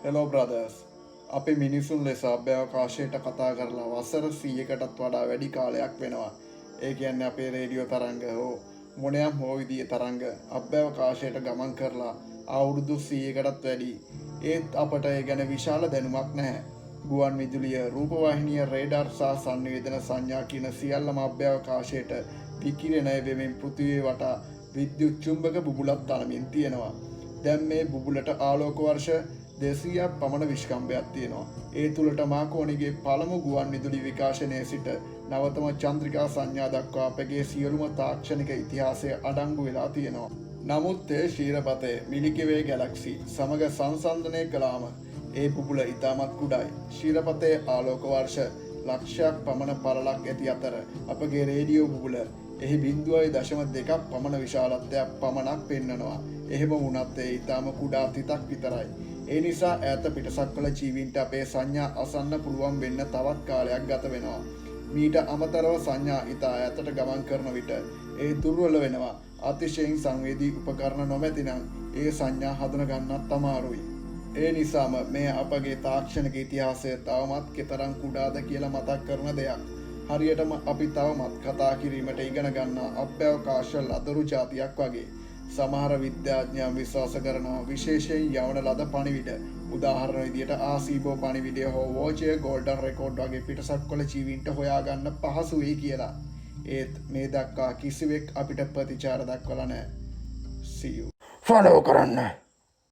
Hello brothers. අපි මිනිසුන් ලෙස අභ්‍යවකාශයට කතා කරලා වසර 100කටත් වඩා වැඩි කාලයක් වෙනවා. ඒ කියන්නේ අපේ රේඩියෝ තරංග හෝ මොනයම් හෝ විදිහේ තරංග අභ්‍යවකාශයට ගමන් කරලා අවුරුදු 100කටත් වැඩි. ඒත් අපට ඒ ගැන විශාල දැනුමක් නැහැ. ගුවන් විදුලිය, රූපවාහිනිය, රේඩාර් සහ සන්නිවේදන සංඥා කියන සියල්ලම අභ්‍යවකාශයට විකිරණය වෙමින් පෘථිවිය වටා විද්‍යුත් චුම්බක බුබුලක් තනමින් තියෙනවා. දැන් මේ බුබුලට ආලෝක වර්ෂ 200ක් පමණ විශ්කම්භයක් තියෙනවා. ඒ තුළට මාකෝනිගේ පළමු ගුවන් විදුලි විකාශනයේ සිට නවතම චන්ද්‍රිකා සංඥා දක්වා අපගේ සියලුම තාක්ෂණික ඉතිහාසය අඩංගු වෙලා තියෙනවා. නමුත් ඒ ක්ෂීරපථය මිල්කි වේ ගැලැක්සි සමග සංසන්දනය කළාම ඒ බුබුල ඉතාමත් කුඩායි. ක්ෂීරපථයේ ආලෝක වර්ෂ ලක්ෂයක් පමණ පළලක් ඇති අතර අපගේ රේඩියෝ බුබුල එහි 0.2ක් පමණ විශාලත්වයක් පමණක් පෙන්නනවා. එහෙම වුණත් ඒ ඉතාම කුඩා තිතක් විතරයි. ඒ නිසා ඈත පිටසක්වල ජීවීන්ට අපේ සංඥා අසන්න පුළුවන් වෙන්න තවත් කාලයක් ගත වෙනවා. මීට අමතරව සංඥා ඉතා ඈතට ගමන් කරන විට ඒ දුර්වල වෙනවා. අතිශයින් සංවේදී උපකරණ නොමැති නම් ඒ සංඥා හඳුන ගන්නත් අමාරුයි. ඒ නිසාම මේ අපගේ තාක්ෂණික ඉතිහාසය තවමත් කෙතරම් කුඩාද කියලා මතක් කරන දෙයක්. හරියටම අපි තවමත් කතා කිරීමට ඉගෙන ගන්නා අභ්‍යවකාශ ලදරු ජාතියක් වගේ. සමහර විද්‍යාඥයන් විශ්වාස කරනවා විශේෂයෙන් යවන ලද පණිවිඩ, උදාහරණ විදියට ආසීබෝ පණිවිඩය හෝ වෝචය ගෝල්ඩන් රෙකෝඩ් වගේ පිටසක්වල ජීවීන්ට හොයාගන්න පහසු වෙයි කියලා. ඒත් මේ දක්වා කිසිවෙක් අපිට ප්‍රතිචාර දක්වලා නැහැ. See you. Follow කරන්න.